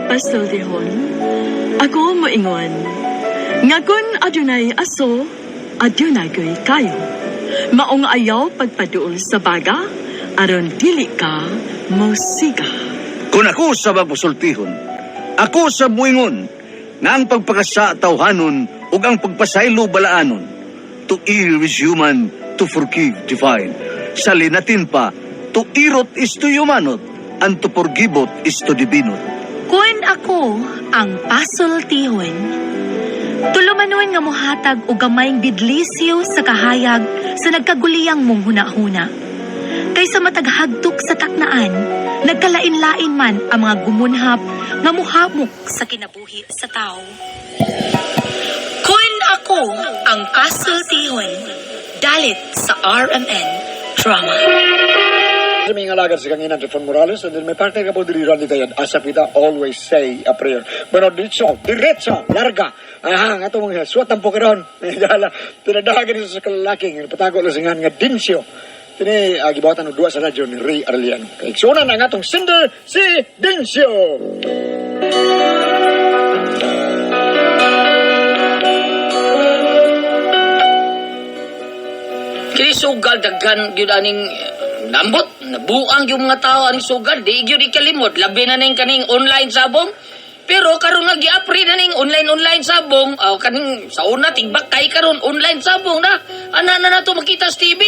pasultihon, ako moingon, nga kun adunay aso, adunay ko'y kayo. Maong ayaw pagpaduol sa baga, aron dili ka mosiga. Kung ako sa magpasultihon, ako sa muingon, nga ang pagpakasa tawhanon ug ang pagpasaylo balaanon. To err is human, to forgive divine. Sa linatin pa, to irot is to humanot, and to forgivot is to divinot. Kun ako ang pasultihon, tulumanon nga mohatag og gamayng bidlisyo sa kahayag sa nagkaguliyang mong hunahuna. Kaysa matag hagtok sa taknaan, nagkalain-lain man ang mga gumunhap nga muhamok sa kinabuhi sa tao. Kun ako ang pasultihon, dalit sa RMN Drama. Sa mga alagad sa kanginan Trifon Morales, and then may partner ka po diri Randy Dayan, Asapita, always say a prayer. Pero diretso, diretso, larga. Aha, nga itong mga suwat ng pokeron. Dala, tinadahagan niya sa kalalaking, patago lasingan nga dinsyo. Tini, gibuhatan og duwa sa radyo ni Ray Arellano. Kay igsuonan ang atong sender, si Dinsyo. Kini sugal daghan gyud aning nambot, nabuang gyud mga tao aning sugal, di gyud ikalimot, labi na ning kaning online sabong. Pero karon nga giapri na ning online online sabong, aw kaning sa una tigbak kay karon online sabong na. Ana na nato makita sa TV.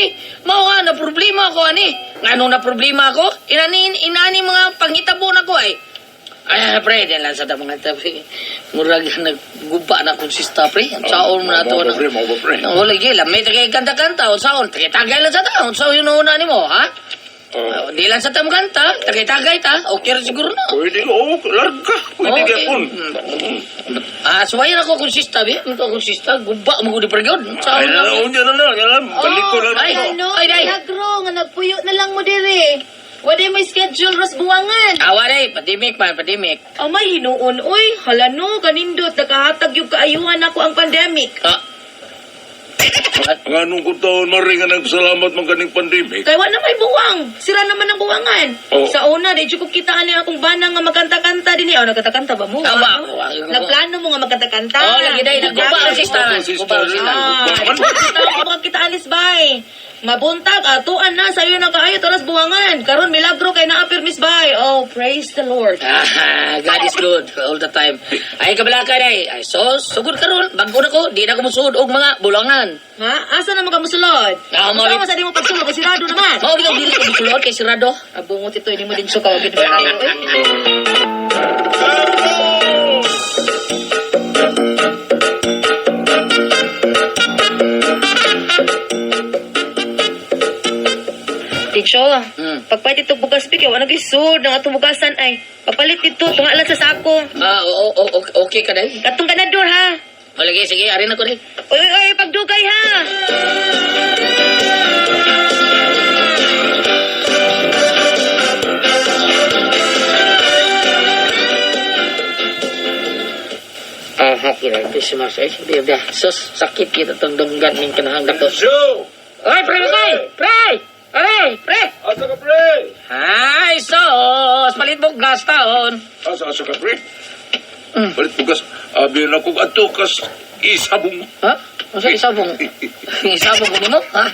Mao nga na problema ako ani. Ngano na problema ako? Inani inani mga panghitabo nako ay. Ay, pre, di lang sa ta mga tabi. Murag nagguba na kung sista, pre. Ang saon mo na to. Mao ba, pre? Mao ba, pre? Wala, gila. May tagay kanta-kanta. Ang saon. Tagay-tagay lang sa ta. Ang saon yung nauna ni mo, ha? Oh. Di lang sa ta kanta. Tagay-tagay ta. Okay rin siguro na. Pwede, oo, larga. Pwede Okay. gyapon. Ah, suwayan ako kung sista, bi. Ang kung sista, guba mo gud pre gyud. Ang saon Ay, na, na. unya na lang, yan lang. Balik ko lang. Ay, Ano, ay, day. milagro nga nagpuyo na lang mo dire. Wala may schedule ros buwangan. Awa day, padimik man, padimik. Amay hinuon oy, hala no kanindot nakahatag yung kaayuhan ako ang pandemic. Ah. Ang anong kong taon, Marie, nga nagpasalamat man kaning pandemic. Kay wa na may buwang. Sira naman ang buwangan. Oh. Sa una, di jud ko kita ani akong banang nga magkanta-kanta dinhi. Oh, nagkanta-kanta ba mo? Tama. Ano? Nagplano mo nga magkanta-kanta. Oh, lagi day, nagguba ang sista. Ang sista, Guba ang sista. Ah, Buwangan. mga kita alis bay. Mabuntag, atuan na, sayo na kaayo, taras buwangan. Karon milagro kay naa permis bay. Oh, praise the Lord. Ah, God is good all the time. Ay, kabalaka day. Ay, so, sugod karon. Bago na ko, di na ko musuod og mga bulangan. Ha? Asa naman ka musulod? Ah, Asa man sa di mo pagsulod kay sirado naman. Mao bitaw dili ko musulod kay sirado. Abungot ito, hindi mo din suka wag gid kaayo. Eh. Ticho, pagpalit ito bugas bigay, wala gisud ang atong bugasan ay. Pagpalit dito, tunga lang sa sako. Ah, oo, oo, okay ka day. Katong ganador ha. O lagi, sige, arin ako day. Oy, oy, oy, pagdugay ha. Ah, okay na, Christmas. Ay, di ba? Sus, sakit kita tong dunggan ning kanahang dako. Show! Oy, pre, pre! Pre! Pre! Pre! Asa ka, pre? Ay, sus! Palit mo gas taon. Asa, asa ka, pre? Balik bugas. Abi na kong ato kas isabong. Ha? Unsa isabong? Isabong ko nimo, ha?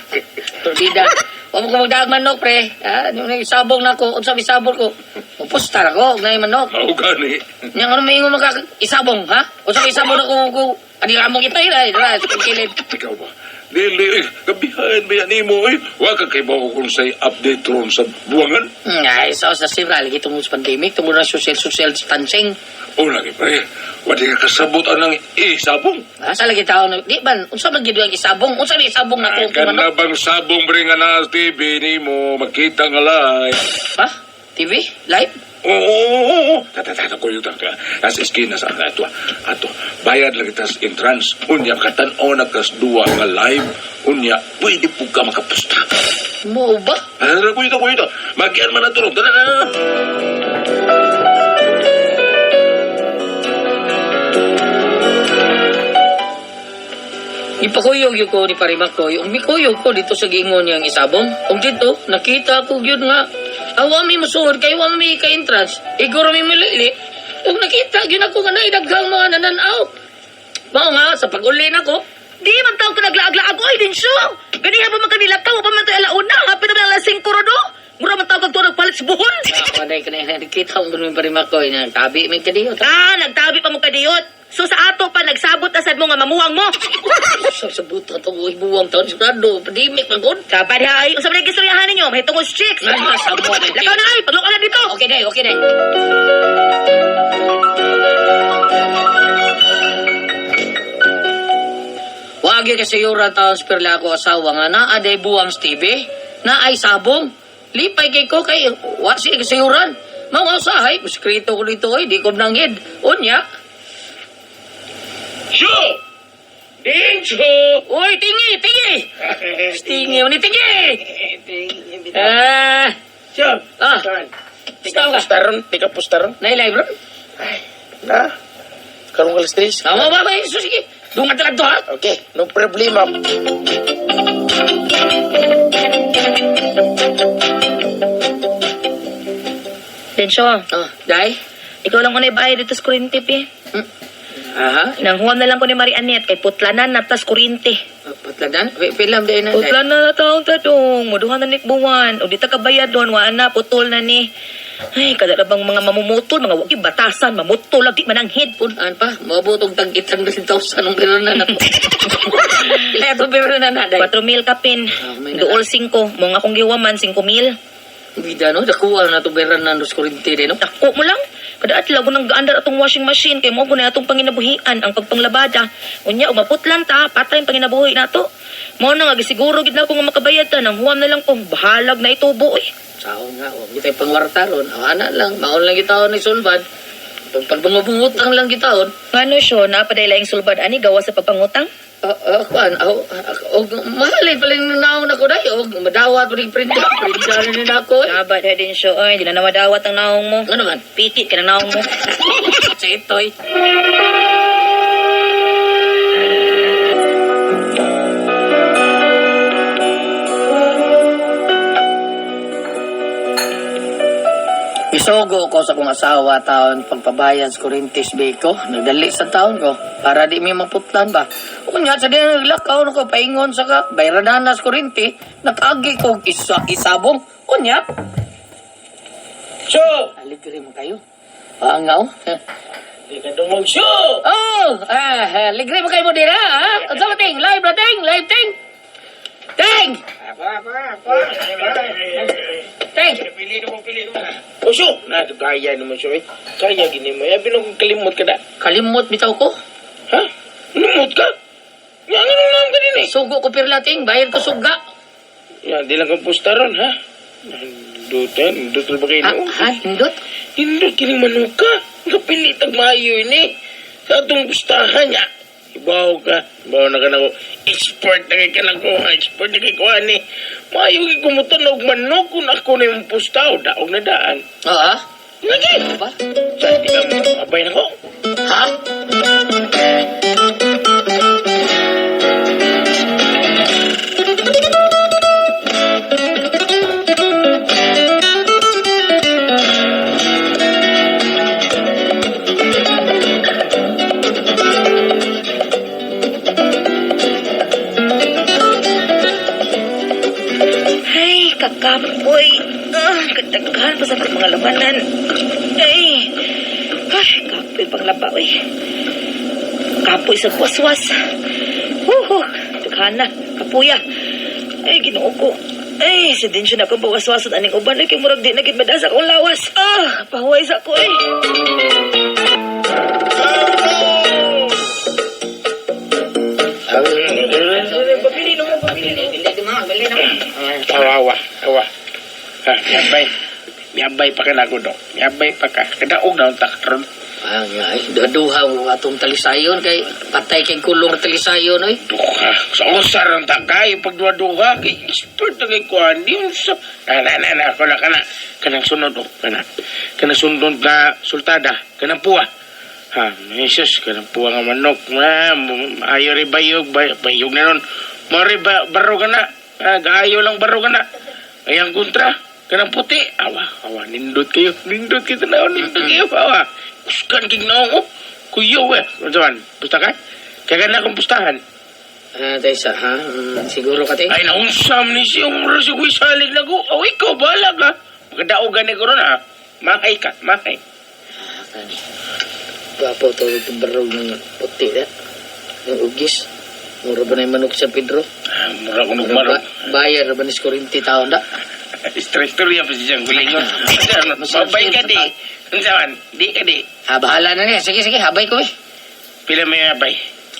Torbida. Wa mo ko magdaag manok, pre. Ha? Yung isabong na ko, unsa isabong ko? Mupusta ra ko, og naay manok. Mao gani. Nya ano may ingon maka isabong, ha? Unsa isabong na ko ko ani ramong ito ira, ira, sa kilid. Ikaw ba? Dili, kabihain ba yan nimo eh? Wa ka kay bawo kung say update ron sa buwangan. Ay, so sa sira lagi tungod sa pandemic, tungod na social social distancing. O lagi, pre. Wa di ka kasabot anang isabong. Asa lagi tao na, di ba, unsa man gid ang isabong? Unsa may isabong na ko Ay, manok? kana bang sabong pre nga na TV nimo makita nga live. Ha? TV? Live? Oo, oo, oo, oo. Tata, tata, kuyo, tata. Nasa eskina sa ato. Ato, bayad lang kita sa entrance. Unya, katan-o na kas duwa nga live. Unya, pwede po ka makapusta. Mo ba? Tara, kuyo, kuyo. Magian man na tulog. Tara, tara, tara. Ipakuyog yun ko ni Parimakoy. Ug mikuyog ko dito sa giingon niyang isabong. Ug dito, nakita ko yun nga. Awa mi musuod kay wa mi ka entrance. Iguro mi milili. Ug nakita gyud ako nga naay daghang mga nananaw. Mao nga sa pag-uli nako, Di man tawag ko naglaag-laag oy din siya. Ganiha pa man kami lakaw pa man to alauna, hapit na alas 5 ro do. Mura man tawag kag nagpalit sa buhol. Waday ka na nakita ko ganun pa rin ako, tabi may kadiyot. Ah, nagtabi pa mo kadiyot. So sa ato pa nagsabot na sad mo nga mamuwang mo. Sa buta to, uy, buwang taon, sigurado, padimik pagod. Kapad hay, unsa man gistoryahan ninyo? May tungod sa chicks. Ay, masabot. Lakaw na ay, paglukaw na dito. Okay day, okay day. Wagi kasi yura taon sa perla ako asawa nga na aday buwang sa TV, na ay sabong. Lipay kay ko kay wa siya kasayuran. Mga usahay, muskrito ko dito ay di ko nangid. Unya. Syo! Dinso! Uy, tingi, tingi. Tingi, uni tingi. Ah, Syo! ah. Tika ka. Pustaron, tika pustaron. Nailay bro. Na? Karong alas tres. Tama ba ba? So, sige. Dungan talaga to ha. Okay, no problema. Densyo, Ah, day. ikaw lang unay bayad dito sa kuryente, pi. Aha. Nanghuam na lang ko ni Marie Annette kay putlanan na tas kuryente. Patladan? Pilam day na. day. Putlan na taong tatong, muduhan na nikbuwan, o di ta kabayad doon, waan na, putol na ni. Ay, kada na bang mga mamumutol, mga wagi batasan, mamutol, di mananghid. Punan pa, maabot og tag 800,000 ang pero na nako. Pila itong pero na na, day. 4,000 kapin, Ah, may na- duol 5, mo nga akong giwaman, 5,000. Bida no, dakuha na itong pera na nos kurinti din no. Dako mo lang. Kada adlaw ko nang gaandar atong washing machine kay mo ko na atong panginabuhian ang pagpanglabada. Unya ug maputlan ta, patay ang panginabuhi nato. Mo na nga gisiguro gid na ako nga makabayad ta nang huwam na lang ko bahalag na itubo oy. Sao nga, huwag kita pangwarta ron. Aw, ana lang, maon lang kita ni sulbad. Pag pagbungabungutang lang kita on. Ngano siyo na paday laing sulbad ani gawa sa pagpangutang? Kuan, aw, og mahalin pala yung naon ako day. Og madawat pa rin printa, printa na rin ako eh. Dapat na din siyo oy, di na namadawat ang naong mo. Ano man? Piki ka na naong mo. Sa ito'y. Isugo ko sa kong asawa taon pagpabayad sa Corintis Beko. Nagdali sa taon ko para di mi maputlan ba. Unya sa di naglakaw ko paingon sa ka bayranan sa Corinti nakaagi ko isa isabong. Unya Syo! aligre mo kayo. Pangaw. Di ka dumog, syo! Oh, ligre mo kayo mo dira, ha? Unsa ba ting? Live na ting, live ting. Ting! Ting! Pili mo, pili mo. O syo! Na, kaya naman syo eh. Kaya gini mo. Eh, pinong kalimot ka na. Kalimot bitaw ko. Ha? Limot ka? Nga, ano naman ka din eh? Sugo ko pirla ting, bayad ko suga. Ya, di lang kang pustaron, ha? Nandut, eh. Nandut ba kayo Ha, no? ha, hindot? Nindot kining manuka. Kapilit ang maayo ini. Sa atong pustahan niya. Ibaw ka. Ibaw na ka na ko. Expert na kay ka na ko. Expert na kay ko, ani. Maayo kay kumutan og manok kung ako na yung pustaw. Daog na daan. Oo, ah? Lagi! Ano ba? Sa di ka mabay na ko. Ha? Ay, kakapoy. Ah, kadaghan pa sa akong mga labanan. Ay, ay, kapoy pang laba, uy. Kapoy sa waswas. Huhu, daghan na, kapuya. Ay, ginoo ko. Ay, sa din siya na akong bawaswasan aning uban. Ay, kay murag di na gid madas akong lawas. Ah, pahuway sa ko, ay. Awa, awa, awa. Ha, miabay. Miabay pa ka na ko, dok. Miabay pa ka. Kadaog na ang takron. Ah, nga, ay, duha mo atong talisayon kay patay kay kulong na talisayon oy. Duha. Sa usar ang takay, pagduha-duha, kay expert na kay kuhan. Di mo sa... Na, na, na, na, kana, kana. Kanang sunod, oh, kana. Kanang sunod na sultada. Kanang puwa. Ha, Jesus, kanang puwa nga manok. Ma, ayo rin bayog, bayog na nun. Mari ba, baro ka na. Ha, gaayo lang baro ka na. Ayang kontra. Kanang puti. Awa, awa, nindot kayo. Nindot kayo tanaw, nindot kayo. Awa. Kuskan kig naong, oh. Kuyo, eh. Ano man, pusta ka? Kaya na akong pustahan. Ah, taysa, ha? Siguro ka, ting? Ay, naunsam ni siya. Umra si Kuya Salig na ko. Oh, ikaw, balag, ha? Magkadaog gani ko ron, ha? Mahay ka, mahay. Ah, kani. Gwapo to, itong barog ng puti, da. Yung ugis. Mura ba na yung manok sa Pedro? Ah, mura ko Mura nagmarog. ba? Bayar ba ni Skorinti taon da? Stress tuloy pa siyang gulingon. Mabay ka di. Unsa man? Di ka di. Ah, bahala na niya. Sige, sige, habay ko eh. Pila may abay?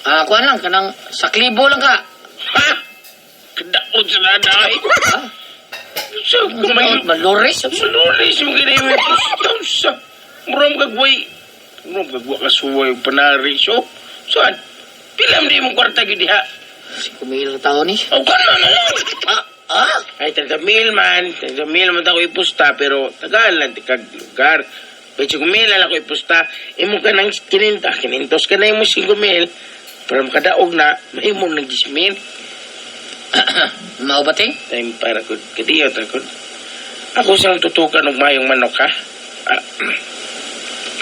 Ah, kuha lang, kanang saklibo lang ka. Ha? Kadaot sa naday. Ha? Sa kumayo. Malores? Malulis mo ginawa yung pustaw sa. Mura mo kagway. Mura mo kagwa kasuway yung panari. So, saan? Pila mo di mong kwarta gyud diha. Si kumil na tao ni. O kana na lang. Ah, ah? Ay, taga mil man. Taga mil man ako ipusta, pero tagal lang tikag lugar. Medyo kumil lang ako ipusta. Imo ka ng kininta, kinintos ka na imo 5 mil. Pero makadaog na, mahimo ng 10 mil. Mao ba, ting? Time para ko, kadiyo ta ko. Ako sang tutukan og mayong manok ha. Ah,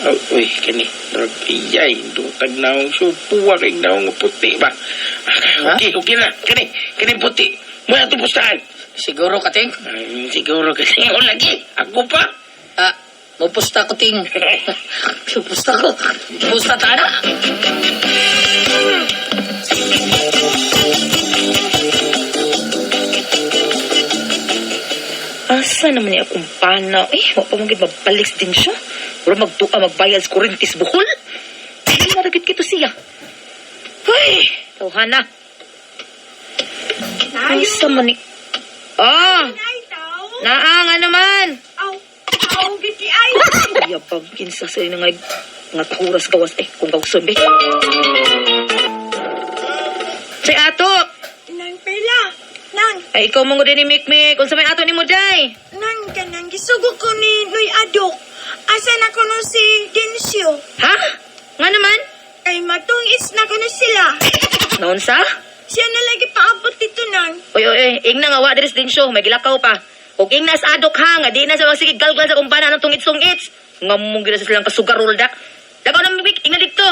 oh, uy, kani. Murag iyay, dutag naong supuwa kay naong puti ba. Ah, okay, okay na. Kani, kani puti. Muna itong pustahan. Siguro ka, ting? Ay, siguro kasi ako lagi. Ako pa. Ah, mupusta ko, ting. Mupusta ko. Pusta ta na. Asa naman ni akong pana? Eh, wa pa man gid mabalik sa din siya. Pero magtuka magbayad sa kurintis buhol. Ay, naragit kito siya. Ay, tawhana. Asa man ni... Ah! Naa nga naman! Aw, aw, giti ay. Yabag, kinsa sa nga nga tahuras gawas eh, kung gawson be. Say ato! Nang pela. Nang, Ay, ikaw mo din ni Mikmik. Unsa may ato ni mo, Day? nang kanang gisugo ko ni Noy Adok. Asa na ko no si Densyo. Ha? Nga naman? Kay matungis na ko no sila. Naunsa? Siya na lagi paabot dito nang. Uy, uy, uy, ingna nga wa diri sa Densyo, may gilakaw pa. Ug ingna sa adok ha, nga di na sa magsigig galgal sa kumpana ng tungit-sungit. Ngamong gina sa silang kasugarol da. Dagaw na Mikmik, ingna dito.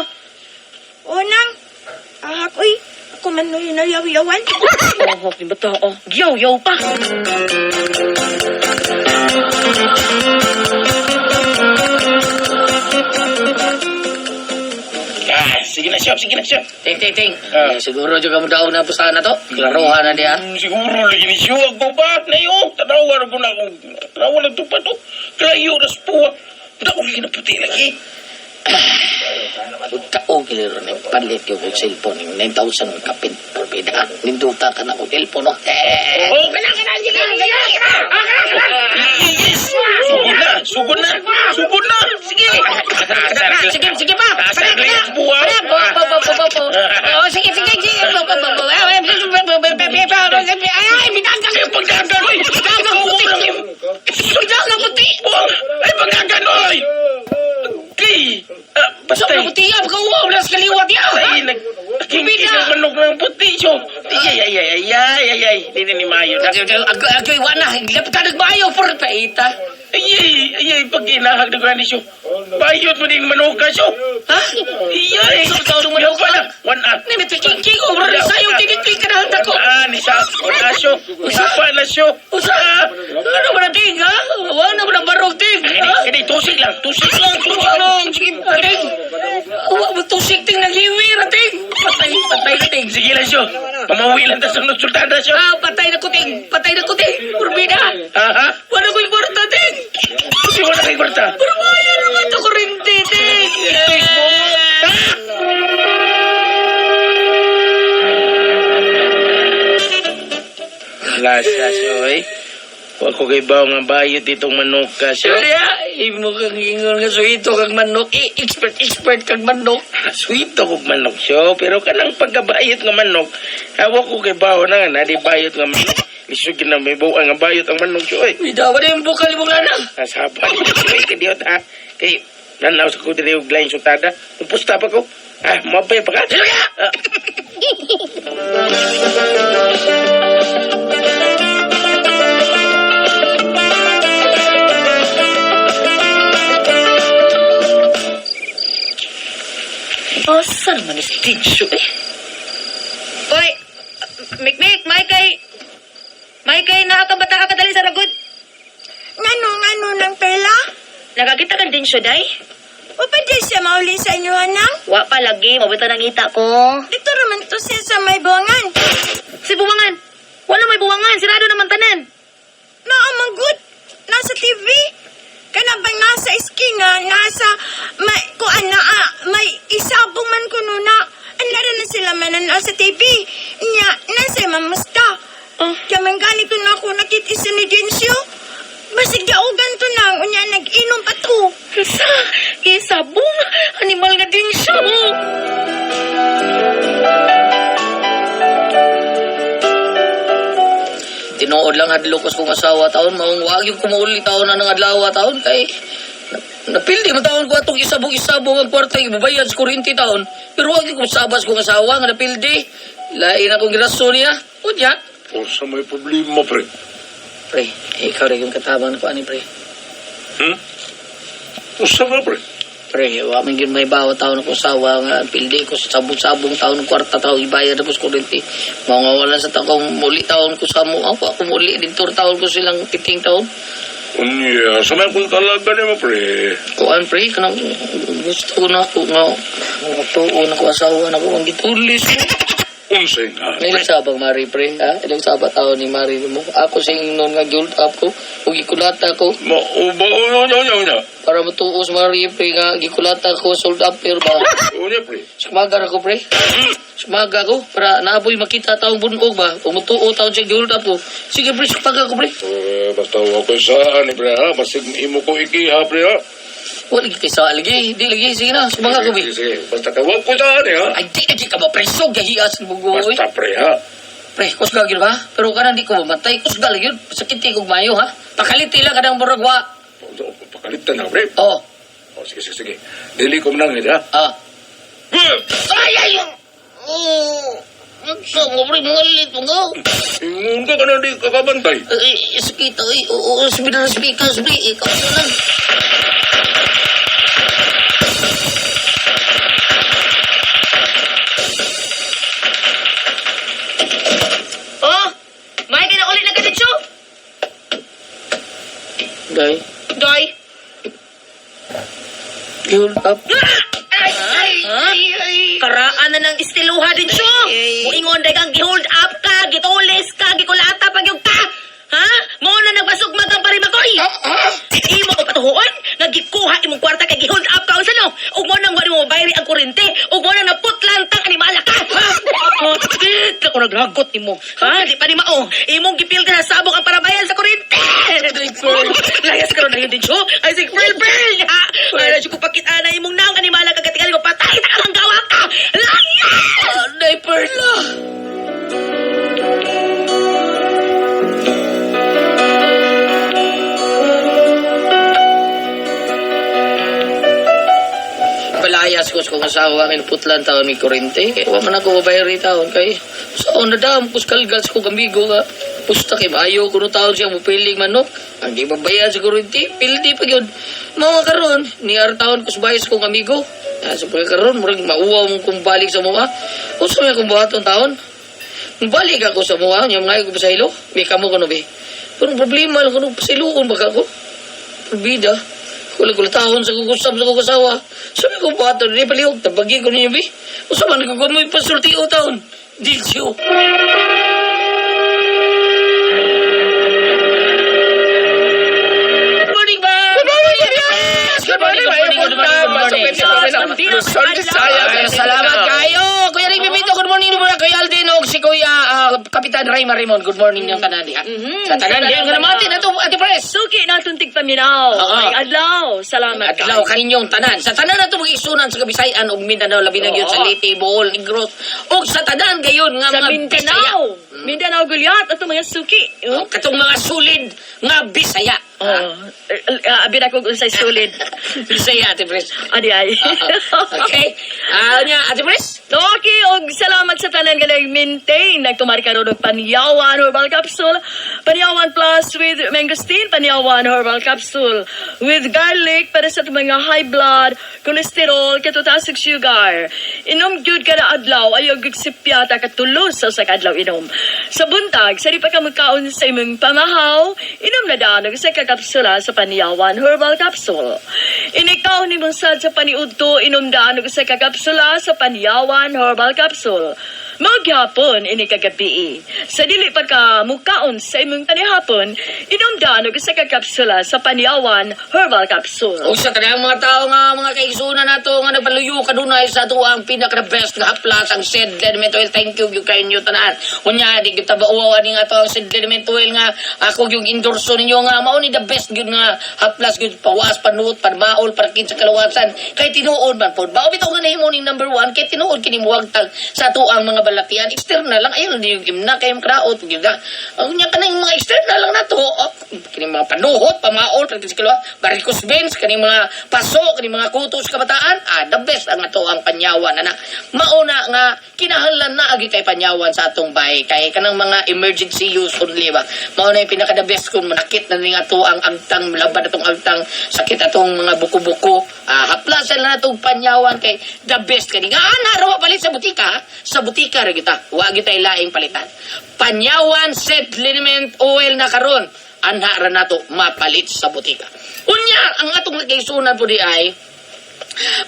O nang, ahak uy. Ako man noy nayaw-yawan. Oh, di ba to? Oh, giyaw-yaw pa. Ah, sige na siya, sige na siya. Ting, ting, ting. Ah. Eh, siguro juga mo daw na pustahan na to. Klarohan na diya. Siguro lagi ni siya. Ako ba? Nayo, tanawa na ko na akong, tanawa na tupad, oh. Klayo, nas puwa. Daog lagi na puti lagi. Taog giliro na palit yung kong cellphone. Yung 9,000 ang kapit. Porbida. Ninduta ka na kong cellphone. Oh. Eh, Oh, kana, kana, sige, sige, Yes! Sugod na, sugod na, sugod na, sige. Sige, sige pa. Asa ang buwa. Bo, bo, bo, bo, bo, bo. Oh, sige, sige, sige. Bo, bo, bo, bo. Ay, ay, bitagang. Ay, pagdagan, oy! Bitagang puti. Bitagang puti. Ay, pagdagan, oy! Okay. Ah, basta. Sobrang puti ya, baka uwaw na sa kaliwat ya. Ay, nagkingkis ang manok ng puti, siyo. Ay, ay, ay, ay, ay, ay, ay. Hindi na ni Mayo na. Agoy, agoy, wala. Lapit ka nagbayo, por paita. Ay, ay, ay, ay, pag inahag na ko na siyo. Bayot mo din manok ka, siyo. Ha? Ay, ay. Sa tao ng manok ka? Wana, wana. Ni may tingking, obra na sa'yo, tinikling ka na handa ko. Ah, ni sa, wala siyo. Usa pa na siyo. Usa? Ano ba na ting, ha? Wala ba na barog ting, ha? Kini, tusik lang, tusik lang, tusik lang. Sige, Ting! Uwa mo tusik ting naghiwir, ting! Patay, patay na ting. Sige lang siyo. Pamawi lang ta sa sultana siyo. Ah, patay na ko ting, patay na ko ting. Purbida. Ha, ha? Wala ko'y kwarta ting. Kasi wala kay kwarta. Pero bayan naman ito kurente ting. Lasa siyo, eh. Wa ko kay bawo nga bayot itong manok ka siyo. Kaya, imo kang ingon nga suhito kang manok. Eh, expert, expert kang manok. Sweet ako og manok siyo, pero kanang pagkabayot nga manok, awa ko kay bawo na nga na di bayot nga manok. Lisod na may buang nga bayot ang manok siyo, eh. Bidawa na yung bukal imong anak. Nasaba ni Uy, kadiyot ha. Kay nanaw sa ko diri og lain sultada. Umpusta pa ko. Ah, mabay pa ka. Sige! Ah. Man is tissue eh. Oy, Mikmik, may kay... May kay nakakabata ka kadali sa ragod. Ngano, ngano ng pela? Nakakita ka din siya, day? O pa di siya mauli sa inyo, anang? Wa pa lagi, mabita ng ita ko. Dito raman to siya sa may buwangan. Si buwangan. Wala may buwangan, sirado naman tanan. Naamanggut. Nasa TV. Kana bang nasa eskina, nasa may kuan na ah, may isabong man kuno na. Anara na sila mananaw sa TV. Nya, nasa mamusta. Oh. Kaya man ganito na ako nakita isa ni Densyo. Basig daugan to nang, unya nag-inom pa to. Sa, isabong, animal nga din siya. Tinuod lang hadlok ko kong asawa taon, maong wag yung kumuuli taon na ng adlaw taon kay napildi man taon ko atong isabong-isabong ang kwarta ibabayad sa kuryente taon. Pero wag yung kusabas kong asawa nga napildi. Lain akong giraso niya. Unya. Unsa may problema, pre? Pre, ikaw rin yung katabang na ko ani pre. Unsa ba, pre? Pre, wa man gyud may bawa taon ako asawa nga pildi ko sa sabong-sabong taon ng kwarta taon ibayad ako sa kuryente. Mao nga wala sa taong muli taon ko sa mo ako ako muli dito taon ko silang piting taon. Unya, sa may kong kalaga nimo, pre. Kuan pre, kanang gusto ko na ako nga tuon ako asawa na ko ang gitulis. Unsay nga, pre? Ilang sabang Mari pre, ha? Ilang saba taon ni Mari mo? Ako sa ingnon nga gihold up ko, ug gikulata ko Mauba, unya, unya, unya, unya. para matuos Mari pre nga gikulata ko sold up pero ba. Unya, pre. Sumaga ra ko pre. Sumaga ko para naaboy makita taong bunog ba. Umutuo taon siya gihold up ko. Sige pre, sumaga ko pre. Eh, basta wa ko saan, pre, ha? Basig imo ko ikiha, pre, ha? Wala lagi kay sa lagi, di lagi sige na, sumaga ko Sige, pre. sige. Basta ka, wa ko saan, eh, ha? Ay di lagi ka mo pre, so gahias mo oy. Basta, pre, ha? Pre, kusga gyud ba? Pero kanan di ko mamatay, kusga lang yun. Sakit kog mayo ha. Pakaliti lang kanang murag wa. Pakalitan na, pre. Oh, Oh, sige, sige, sige. Dili ko manangit, ha? ah. Ay ay. Oh, sa mo pre mangalit mo go. Ingon ka ka na di kakabantay. Ay, sakit ay. Oo, sabi na speaker, sabi. Ikaw na lang. Oh, may kay na ulit na ka siya. Day, Day. hold up. Ay, ay, ay, ay. Karaan na ng istiluha din siya. Muingon day kang gihold up ka, gitulis ka, gikulata pag yung ka. Ha? Mo na nagbasog magang parimakoy. Imo ko patuhuon, nga gikuha imong kwarta kay gihold up ka unsa no? Ug mo nang wali mo bayri ang kurente, ug mo nang naputlan tang animala ka. Ha? Oh, Dit ako naglagot nimo. Ha? Di pa ni mao. Imong gipil ka na sabog ang parabayan sa kurente. Layas karon na yun din siya. Ay sig Pearl Pearl. Ha? Ay na ko pakita na imong naong animala kagatingali ko patay ta kang gawa ka. Layas! Day, Perla. Palayas ko sa kong asawa kay naputlan taon ni Kurente. Kay wa man ako babayari taon kay sa una dam kus kalgal sa kong amigo nga pusta kay maayo kuno taon siya mopiling manok. Ang di babayad sa kurente, pildi pa gyud. Mao nga karon ni ar taon kus bayas kong amigo. Ah, sa pagkakaroon, murag mauwaw mong kung balik sa mua. Usa may akong buhaton taon. Balik ako sa mua, yung mga ko sa ilo. May kamo ko no be. Pero ang problema lang kuno pasiluon ba ka ko? Bida. Wala ko taon sa kugusap sa kukusawa. Sabi ko ba ito, di palihog, tabagi ko ninyo, bi. Usa man ko mo ipasulti o taon. Dilsyo. Good morning, ba? Good morning, Good morning, good morning, good morning, good morning. Luzon, Visayas. Ay, salamat kayo. Kuya Rick Pipito, good morning muna Kuya Alden og si Kuya Kapitan Ray Marimon. Good morning niyong tanan diha. Sa tanan diha nga naman ato Ate Pres. Suki na itong tigpaminaw. Oo. May adlaw. Salamat Adlaw kaninyong tanan. Sa tanan ato mga isunan sa Kabisayan ug Mindanao labi na gyud sa Leyte, Bohol, Negros ug sa tanan gayon nga Sa mga Mindanao. Bisaya. Mindanao Gulyat atong mga suki. Oh, katong mga sulid nga Bisaya. Oh, abi na kong unsay sulid. Bisaya, Ate Pres. Adi ay. Okay. Ah, nya, Ate Pres. Okay, og salamat sa tanan nga nag-maintain nagtumari karon og Panyawan Herbal Capsule, Panyawan Plus with mangosteen, Panyawan Herbal Capsule with garlic para sa atong mga high blood, cholesterol, katutaas ug sugar. Inom gyud kada adlaw, ayaw gyud sipyata katulo sa usa ka adlaw inom. Sa buntag, sa di pa ka magkaon sa imong pamahaw, inom na daan og usa ka kapsula sa Panyawan Herbal Capsule. Inikaw ni mong sad sa paniudto, inom daan og usa ka kapsula sa Panyawan Herbal Capsule. Maghapon ini kagabi. Sa dili pa ka mukaon sa imong panihapon, inom daan og usa ka kapsula sa Panyawan Herbal Capsule. O sa tanang mga tao nga mga kaigsunan nato nga nagpaluyo kanunay sa ato ang pinaka the best nga haplas ang Seed Liniment Oil. Thank you gyud kayo ninyo tanan. Unya di gyud tabauaw ani nga ato ang Seed Liniment Oil nga ako yung endorso ninyo nga mao ni the best gyud nga haplas gyud pawas panuot panmaol parkin sa kalawasan kay tinuod man pod. Bao bitaw nga nahimo ning number one kay tinuod kini muwagtag sa ato ang mga balatian external lang ayun di yung gimna kay kraot gyud. Unya kanang mga external lang nato, oh, kini mga panuhot, pamaol, parkin sa kalawasan, varicose veins, kani mga paso, kani mga kutos kabataan, the best ang ato ang Panyawan ana. Mauna nga kinahanglan na agi kay Panyawan sa atong bahay kay kanang mga emergency use only ba. Mao na yung pinaka the best kung manakit na ning ato ang agtang laban atong agtang sakit atong mga buko-buko, haplasan na natong Panyawan kay the best kani nga ana ra palit sa butika ra kita. Wa gyud tay laing palitan. Panyawan Seed Liniment Oil na karon anha ra nato mapalit sa butika. Unya, ang atong nagkaisunan po di ay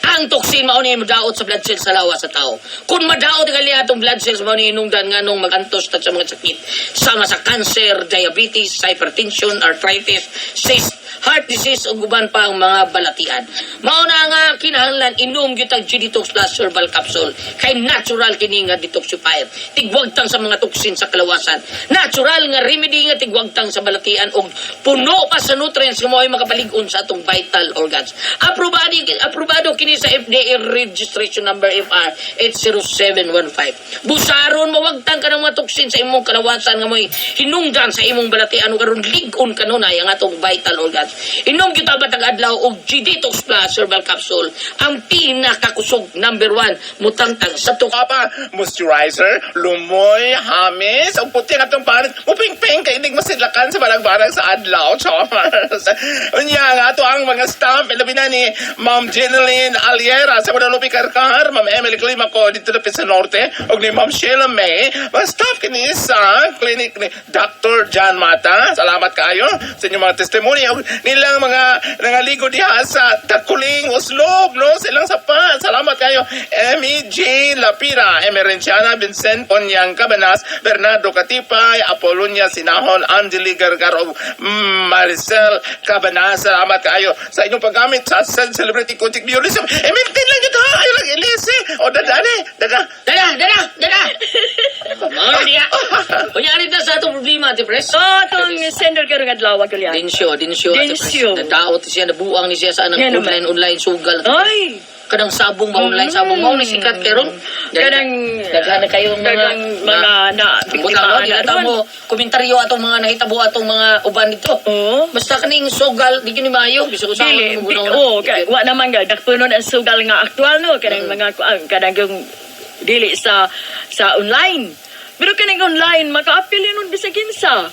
ang toxin mao ni madaot sa blood cells sa lawas sa tao. Kung madaot gali atong blood cells mao ni hinungdan nganong magantos ta sa mga sakit sama sa cancer, diabetes, hypertension, arthritis, cyst, heart disease ug uban pa ang mga balatian. Mao na nga kinahanglan inom gyud tag G-Detox Plus Herbal Capsule kay natural kini nga detoxifier. Tigwagtang sa mga toxin sa kalawasan. Natural nga remedy nga tigwagtang sa balatian ug puno pa sa nutrients nga mao'y makapalig-on sa atong vital organs. Aprobado kini sa FDA registration number FR 80715. Busaron mawagtang ka ng mga toxin sa imong kalawasan nga mo'y hinungdan sa imong balatian ug aron lig-on kanunay ang atong vital organs. Inom gyud ta batag adlaw og G-Detox Plus Herbal Capsule, ang pinakakusog number 1 mutangtang sa tuk Papa, moisturizer, lumoy, hamis, ug puti nga atong parit. Mupingping kay inig masidlakan sa barang-barang sa adlaw, Charles. Unya nga ato ang mga staff, labi na ni Ma'am Jeneline Aliera sa Guadalupe Carcar, Ma'am Emily Climaco dito na sa Norte, ug ni Ma'am Sheila May, mga staff kini sa clinic ni Dr. John Mata. Salamat kayo sa inyong mga testimony ug nilang mga nangaligo diha sa Takuling Oslob, no? Silang sapa. Salamat kayo. M.E.J. Lapira, Emerenciana Vincent Ponyang Cabanas, Bernardo Katipay, Apolonia Sinahon, Angeli Gargaro, Maricel Cabanas. Salamat kayo sa inyong paggamit sa Celebrity Coaching Bureau. E, maintain lang yun ha. Ayaw lang ilisi. O, dadane. Dada. Dada, dada, dada! Mga diya. Unya na sa atong problema, Ate Pres. Oh, atong sender karong adlaw Gulyat. Densyo, densyo, Ate Pres. Densyo. Nadaot siya, nabuang ni siya sa anang Nga naman. online, online sugal. Ay, Kanang sabong ba, online sabong mo, ni sikat karon. Kanang Daghan na kayong mga daghang mga na Butang no, biktima di na ata ron. mo komentaryo atong mga nahitabo atong mga uban dito. Oo. Basta kaning sugal, di gyud ni maayo, bisag usaha Dili, mo di, guna. oh, ka, wa naman ga dakpunon ang sugal nga aktual no kanang mga kuan kanang yung dili sa online. Pero kanang online makaapil yun bisag kinsa.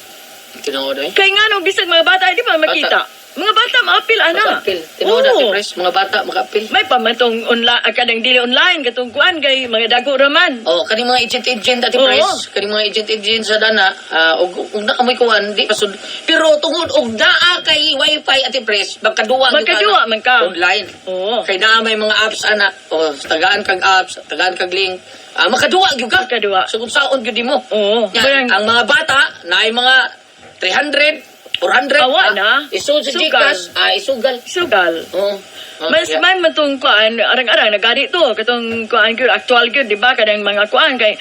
Tinuod eh. Kay ngano bisag mga bata di ba makita? Mga bata maapil ana. Makaapil. Tinuod Oo. Ate Pres, mga bata makaapil. May pamatong online kanang dili online katong kuan kay mga dago raman. Oh, kaning mga agent-agent Ate Oo. Pres, kaning mga agent-agent sa dana, og og na kamoy kuan, di pasud. Pero tungod og naa kay wifi Ate Pres, magkaduwa gyud ka Magkaduwa na. man ka. Online. Oo. Kay naa may mga apps ana, oh, tagaan kag apps, tagaan kag link. Makaduwa gyud ka. Makaduwa. So kung saon gyud mo. Oo. Nya, Parang- ang mga bata naay mga 300, 400. Awa na. Isud sa Sugal. GCash, isugal. Sugal. Oo. Oh, Mas yeah. may matong kuan arang-arang nagari to katong kuan gyud aktual gyud di ba kanang mga kuan kay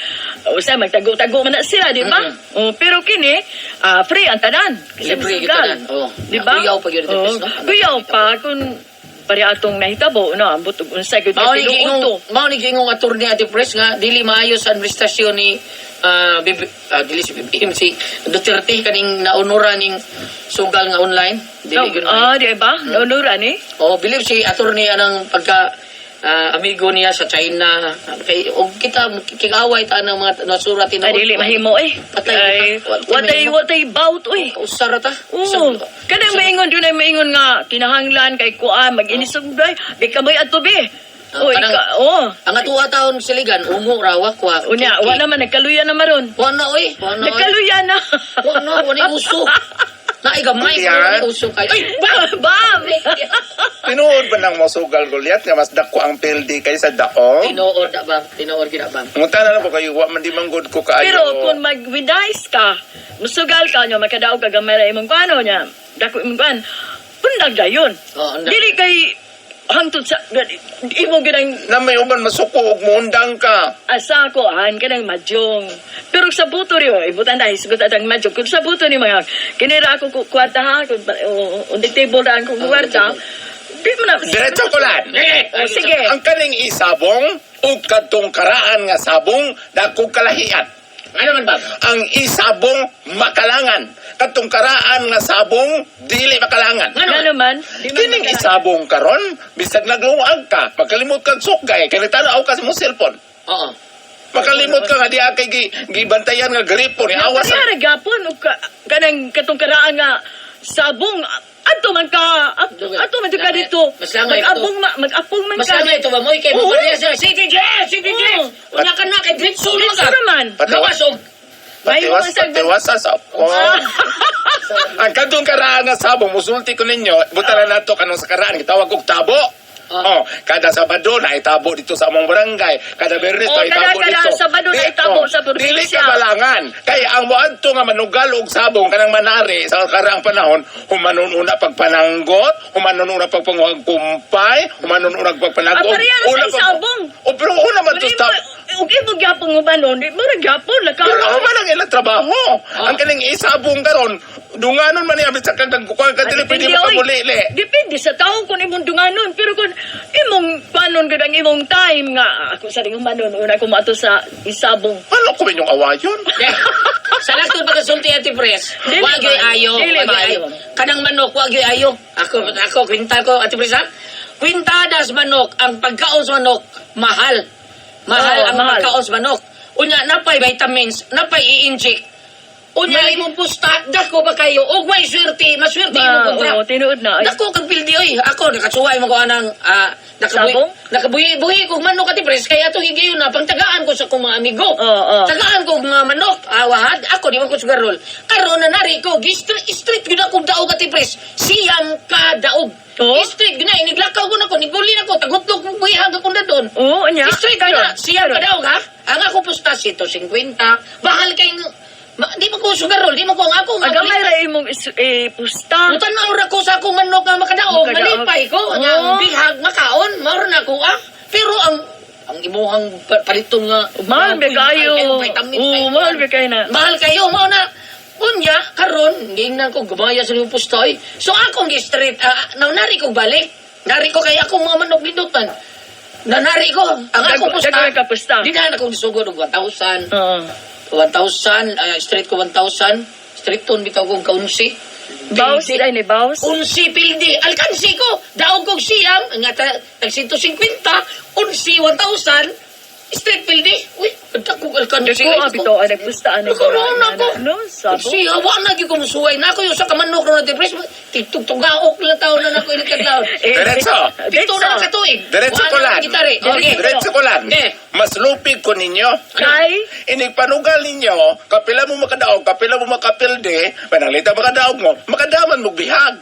usa magtago-tago man na sila di ba? Oh, pero kini free ang tanan. Kasi Libre gyud sugal. tanan. Oo. Di ba? Kuyaw pa gyud ito, Oo. no? Kuyaw pa kung pari atong nahitabo no ambot og unsay gyud Mao ni tinuod to. giingong mao ni giingong attorney Ate Pres nga dili maayo sa administrasyon ni dili si BBM, si Duterte kaning naunura ning sugal nga online. Dili gyud Ah, di ba? Naunura ni? Oh, believe si attorney anang pagka amigo niya sa China kay og kita kikaway ta ng mga nasura Ay, tinuod. dili mahimo eh. Patay Ay, ta. Wa- watay, watay bout, uy. Usara ta. Oo. Kanang maingon, doon ay maingon nga, kinahanglan kay kuan, mag-inisog, ay, di ka mo'y atubi. Ah, Uy, kanang- ka, oo. Ang atuwa taon siligan, ungo rawa kwa. Unya, wala man, nagkaluya na maron. Wa na oy, wa na oy. Nagkaluya na. Wa na, wa na uso. Naigamay Yan. wa na uso kayo. Ay, Bam! Bam! Tinuod ba ng mosugal Goliath nga mas dako ang pildi kaysa daong? Tinuod na ba? Tinuod gid na ba? Munta na lang ko kayo, wa man di man good ko kaayo. Pero kung mag-winize ka, musugal ka nyo, makadaog ka gamay ra imong kuano niya, dako imong kuan, undag dayon. Oh, undag. Dili kay hangtod sa imo ginang Na may uban masuko og muundang ka. asa ko an kanang madyong. Pero sa buto riyo, ibutan dahil sugot atang madyong. Kung sa buto ni mga kinira ako kwarta ha, kung on the table ra ang kong kwarta. Di mo na. Diretso ko lang. Oh, sige. Ang kaning isabong ug kadtong karaan nga sabong dako kalahian. Ano man ba? Ang isabong makalangan. Kadtong karaan nga sabong dili makalangan. Ano Ngano man? Di man Kining magkala- isabong karon, bisag nagluag ka, makalimot kag sukay, kay nagtanaw ka sa imong cellphone. Oo. Makalimot ka nga diha kay gibantayan nga gripo ni awas Kaya ra gapon og kanang katong karaan nga sabong adto man ka adto man ka dito. Mas langay ito. Mag-abong mag-apong man Mas ka. lamay ito ba mo? Kay Oo. mo sa City Jeff! City Jeff! Oo. Una ka na kay Dritso naman ka. Dritso naman. Patawa- Gawas og Patiwas, May mga patiwas sa sapon. Ang kadtong karaan nga sabong, musulti ko ninyo, buta na nato kanong sa karaan, gitawag og tabo. Ah. Oh, kada Sabado na itabo dito sa among barangay, kada Biyernes Oh, na itabo kada- kada dito. Sabado na itabo sa probinsya. Dili ka balangan. Kay ang moadto nga manugal og sabong kanang manari sa karaang panahon, humanon una pagpananggot, humanon una pagpanguhag kumpay, humanon una pagpanagog. Ah, pareha na sa isabong. Oh, pero una man to Dili stop. Ug imo gyapon ubanon, di mo ra gyapon laka. Pero human ang ilang trabaho. Ah. Ang kaning isabong karon, dunganon man niya bisan kang kukuha ka dili pwede Depende, oy. makamuli. Depende sa taong kung imong dunganon. Pero kung imong panon gud ang imong time nga ako sa ring humanon una ko maato sa isabong. Ano ko inyong awayon? Eh, sa laktod pagkasulti Ate Pres, Dili wag yo'y maayo. ayo. Dili Wag yo'y ayo. maayo. Kanang manok, wag yo'y ayo. Ako, kwinta ko, Ate Pres ha? Kwintadas manok, ang pagkaon sa manok, mahal. Mahal Oo, ang mahal. pagkaon sa manok. Unya, napay vitamins, napay i-inject. Unya, imong pusta, dako ba kayo? Og may swerte, maswerte imong Ma, kontra. oo, tinuod na. Ay, Dako kag pildi oy. Ako nakasuway mo ko anang nakabuhi Sabong? nakabuhi buhi kog manok Ate Pres kay atong higayon na pangtagaan ko sa akong mga amigo. Oo, oo. Tagaan ko og mga manok, awahad ako di man ko sugarol. Karon na nari ko gi street, street gyud akong daog Ate Pres. Siyam ka daog. Oo? Street gyud na iniglakaw ko nako, niguli nako, tagutlok ko buhihag akong dadon. Oo, anya. Street gyud na, Karon, siyam ka karon. daog ha. Ang ako pusta 150. Bahal kay ma, di man ko sugarol, di man ko ang ako nga. Agamay ra imong eh, pusta. Utan na ora ko sa akong manok nga makadaog, Makadaog. malipay ko, nga Oo. bihag makaon, mauro na ko ah. Pero ang imuhang paliton nga Mahal ba kayo? Vitamin Oo, mahal ba kayo na? Mahal kayo, mao na. Unya, karon giingnan ko gumaya sa imong pustoy. So akong gi-street, nari ko balik. Nari ko kay akong mga manok lindutan. Nanari ko, ang akong pusta. Daghan ka pusta. Di na akong gisugod og 1,000. Oo. 1,000, street ko 1,000. Street ton bitaw kong kaunsi. Bawas Pildi. ay ni bawas. Unsi pildi. Alkansi ko. Daog kong siyam. Nga tag 150. Unsi 1,000. Street pildi. Uy, ganda kong alkansi. Dako ah, bitaw ay nagpusta ani. Nagkaroon ako. No, sabong. Siya, wa na gyud ko musuway na ako yung sa kamanok ron na depress. Tigtugtugaok lang taon na nako inikadlaw. Eh, Diretso. Pito na lang katuig. Diretso Wa ko na lang. gitari. Okay. Diretso ko lang. Okay. Mas lupig ko ninyo. Kay Inigpanugal ninyo, kapila mo makadaog, kapila mo makapilde, pananglita makadaog mo, makadaman mo bihag.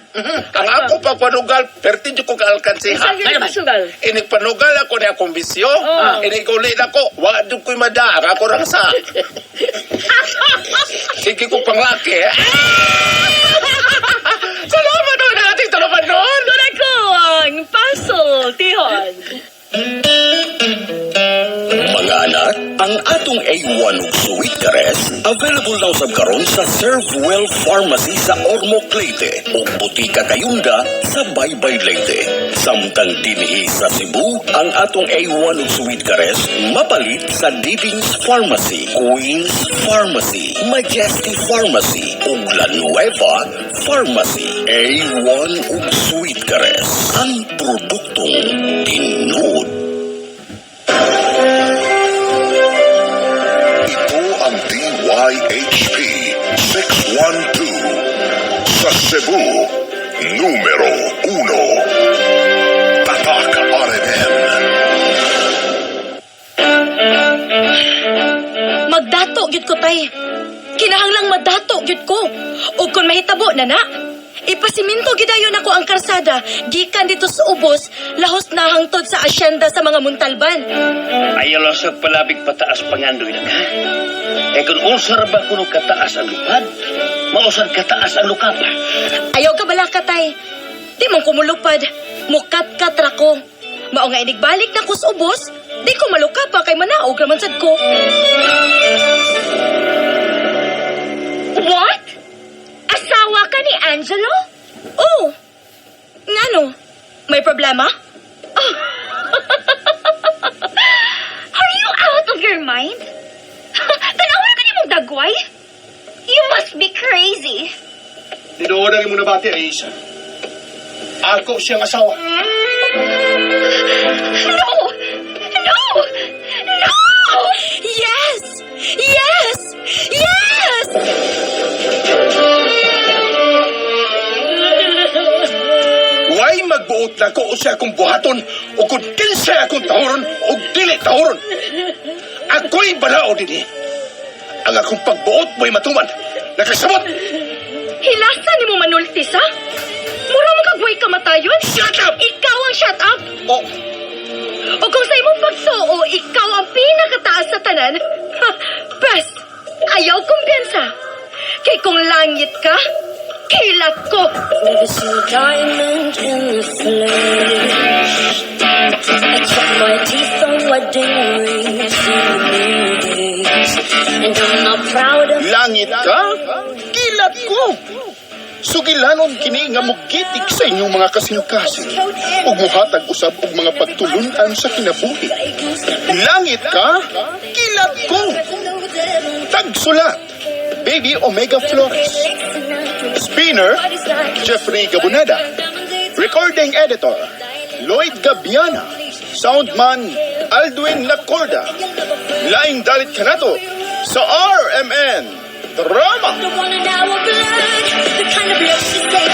Ang ako pagpanugal, perti ko kaalkansiha. Isa gyud Ano ba? sugal. Inigpanugal ako ni akong bisyo, Oh. iniguli na ko, wa jud ko'y madaang, ako rang sa. Sige ko panglaki. Salamat naman natin talaman noon. Kuna ko ang puzzle, tihon. Mga anak, Ang atong A1 ug Sweet Caress available na usab karon sa Servewell Pharmacy sa Ormoc, Leyte ug Botika Kayunda sa Baybay, Leyte. Samtang dinhi sa Cebu, ang atong A1 ug Sweet Caress mapalit sa Diding's Pharmacy, Queen's Pharmacy, Majesty Pharmacy ug La Nueva Pharmacy. A1 ug Sweet Caress, ang produktong tinuod. Ito ang DYHP 612 sa Cebu, numero 1. Tatak RMN. Magdato gyud ko, tay. Kinahanglang madato gyud ko. O kung mahitabo na na, ipasiminto gidayon ako ang karsada gikan dito sa ubos lahos na hangtod sa asyenda sa mga Muntalban. Ayaw lang sa palabig pataas pangandoy na ka. Eh kung usar ba kuno kataas ang lupad, mausar kataas ang lukapa. Ayaw ka bala ka, tay. Di man kumulupad. Mukat-kat ra ko. Mao nga inigbalik na ko sa ubos, di ko malukapa kay manaog raman sad ko. What? Asawa ka ni Angelo? Oh! Ngano? May problema? Are you out of your mind? Tanawan ka ni mong dagway? You must be crazy. Tinuod ang imong nabati ay isa. Ako siyang asawa. No! No! No! Yes! Yes! Yes! Way magbuot na ko usa akong buhaton o kung kinsay akong tahoron o dili tahoron. Ako'y balao dinhi. Ang akong pagbuot mo'y matuman. Nakasabot! Hilasa ni mo manultis, ha? Mura mo kagway kamatayon? Shut up! Ikaw ang shut up! Oh, O kung sa imong pagsuo, ikaw ang pinakataas sa tanan, ha, pres, ayaw kumpiyansa. Kay kung langit ka, kilat ko. Never seen a diamond in the flesh. I cut my teeth on wedding rings in the movies. And I'm not proud of Langit ka? Kilat ko! Sugilanon kini nga mugitik sa inyong mga kasing-kasing ug muhatag usab og mga pagtulun-an sa kinabuhi. Langit ka? Kilat ko! Tagsulat, Baby Omega Flores. Spinner, Jeffrey Gabuneda. Recording Editor, Lloyd Gabiana. Soundman, Aldwin Lacorda. Laing dalit kanato sa RMN Drama. The one in our blood, the kind of love she say.